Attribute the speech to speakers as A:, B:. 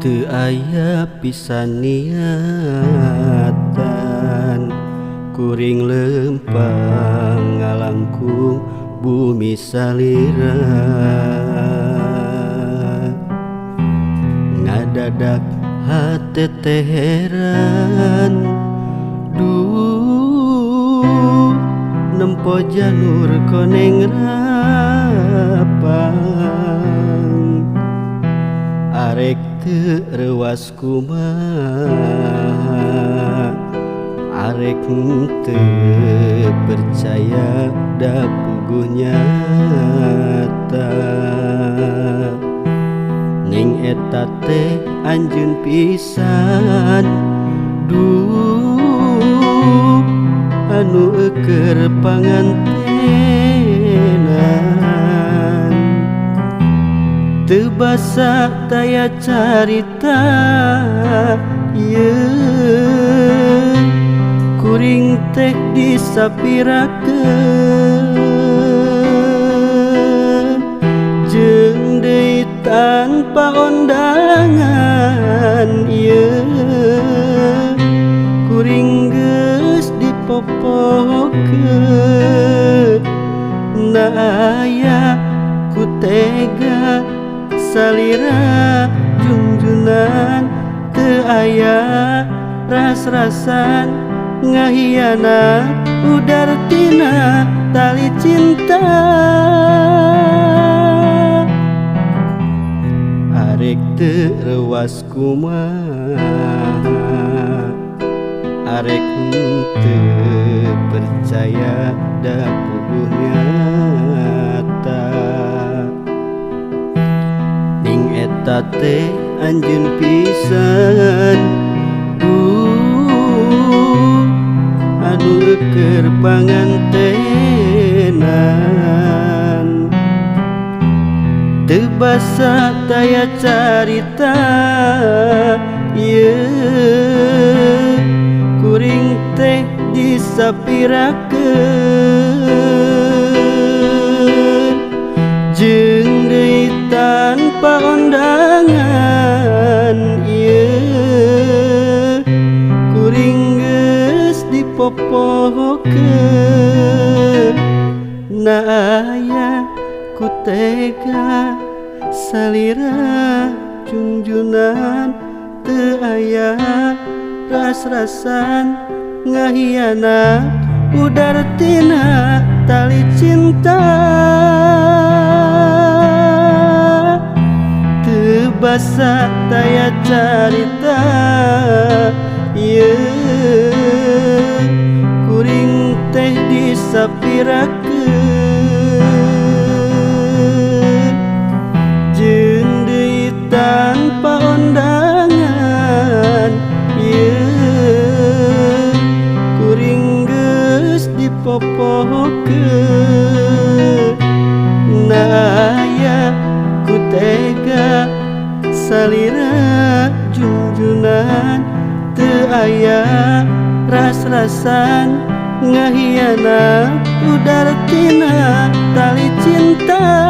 A: Teu aya pisan niatan kuring lempang ngalangkung bumi salira. Ngadadak hate teh heran, duh nempo janur koneng rapang. Arek teu reuas kumaha, arek teu percaya da puguh nyata. Ning eta teh anjeun pisan, duh anu eukeur pangantenan. Teu basa taya carita ieu, kuring teh disapirakeun jeung deui tanpa ondangan ieu, kuring geus dipopokeun. Na aya ku tega salira jungjunan, teu aya ras-rasan ngahianat udar tina tali cinta. Arek teu reuas kumaha, arek teu percaya da puguh nyata. Ning eta teh anjeun pisan, duh anu eukeur pangantenan. Teu basa taya carita ieu, kuring teh disapirakeun jeung deui tanpa ondangan ieu, kuring geus dipopokeun. Na aya ku tega salira jungjunan, teu aya ras-rasan ngahianat udar tina tali cinta. Teu basa taya carita ieu, kuring teh disapirakeun jeung deui tanpa ondangan ieu, kuring geus dipopokeun. Na aya ku tega salira jungjunan, teu aya ras-rasan ngahianat udar tina tali cinta.